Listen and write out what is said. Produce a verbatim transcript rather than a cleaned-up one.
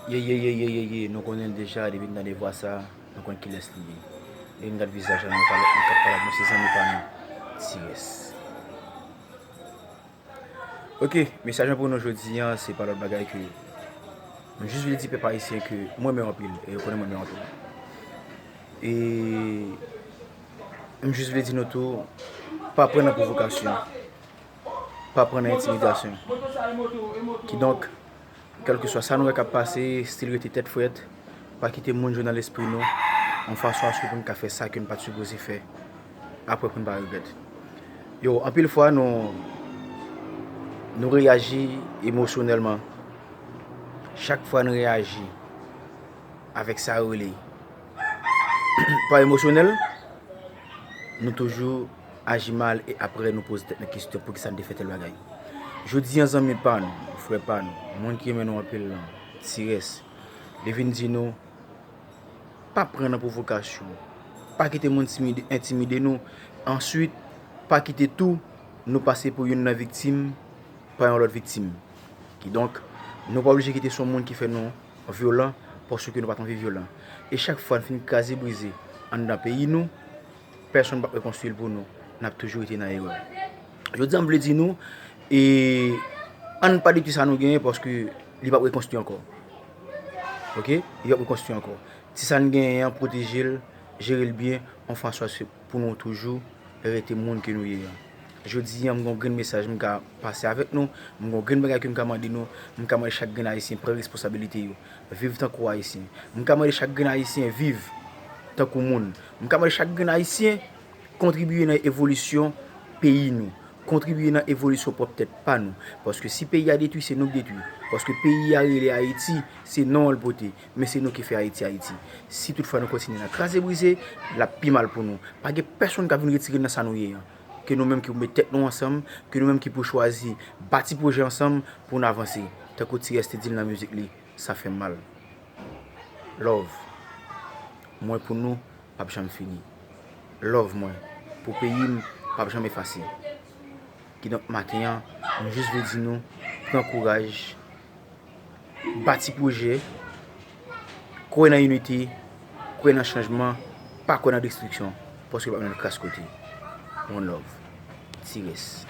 Ye, ye, ye, ye, ye, ye, nou konnen l deja, depi n tande vwa sa, nou konn kilès li ye. Depi n gad vizaj la, nou pale, nou kap pale ak nou, se zanmi pa nou, Ti Rès. Ok, mesaj mwen pou nou jodi a, se pa lòt bagay ke m jis vle di pèp ayisyen ke m renmen w anpil, e yo konnen m renmen w anpil. E m jis vle di nou tou, pa pran nan pwovokasyon, pa pran nan entimidasyon. Kidonk, kèlkeswa sa nou wè k ap pase, still rete tèt frèt, pa kite moun jwe nan lespri nou, yon fason aske pou n ka fè sa ke n pa t sipoze fè, apre pou n pa regrèt. Yo, anpil fwa nou, nou reyaji emosyonèlman. Chak fwa nou reyaji avèk sa yo rele pa emosyonèl, nou toujou aji mal e apre nou poze tèt nou kesyon poukisa n te fè tèl bagay. Jodi a, zanmi pa nou, frè pa nou, moun ki renmen nou anpil lan, Ti Rès, li vin di nou, pa pran nan pwovokasyon, pa kite moun timide, entimide nou, answit, pa kite tou nou pase pou youn nan viktim pa yon lòt viktim. Kidonk, nou pa oblije kite se yon moun ki fè nou vyolan, paske nou pa t anvi vyolan. E chak fwa n fin kraze brize anndan peyi nou, pèsonn p ap rekonstwi l pou nou. N ap toujou rete nan erè. Jodi a, m vle di nou, e, ann pa detwi sa nou genyen, paske li p ap rekonstwi ankò. Ok? Li p ap rekonstwi ankò. Ti sa n genyen an, pwoteje l, jere l byen, yon fason aske pou nou toujou rete moun ke nou ye a. Jodi a, m gen yon grenn mesaj m ka pase avèk nou, m gen yon grenn bagay ke m ka mande nou, m ka mande chak grenn ayisyen pran responsabilite yo, viv tankou ayisyen. M ka mande chak grenn ayisyen viv tankou moun. M ka mande chak grenn ayisyen kontribye nan evolisyon peyi nou, kontribye nan evolisyon pwòp tèt pa nou. Paske si peyi a detwi, se nou k detwi. Paske peyi a rele Ayiti, se non an l pote, men se nou ki fè Ayiti Ayiti. Si toutfwa nou kontinye nan kraze brize, l ap pi mal pou nou. Pa gen pèsonn k ap vin retire n nan sa nou ye an. Ke nou menm ki pou met tèt nou ansanm, ke nou menm ki pou chwazi bati pwojè ansanm pou n avanse. Tankou Ti Rès te di l nan mizik li, sa fè m mal. Love mwen pou nou p ap janm fini. Love mwen pou peyi m p ap janm efase. Kidonk, maten an, m jis vle di nou, pran kouraj, bati pwojè, kwè nan inite, kwè nan chanjman, pa kwè nan destriksyon, paske l p ap mennen l kras kote. One love. Ti Rès.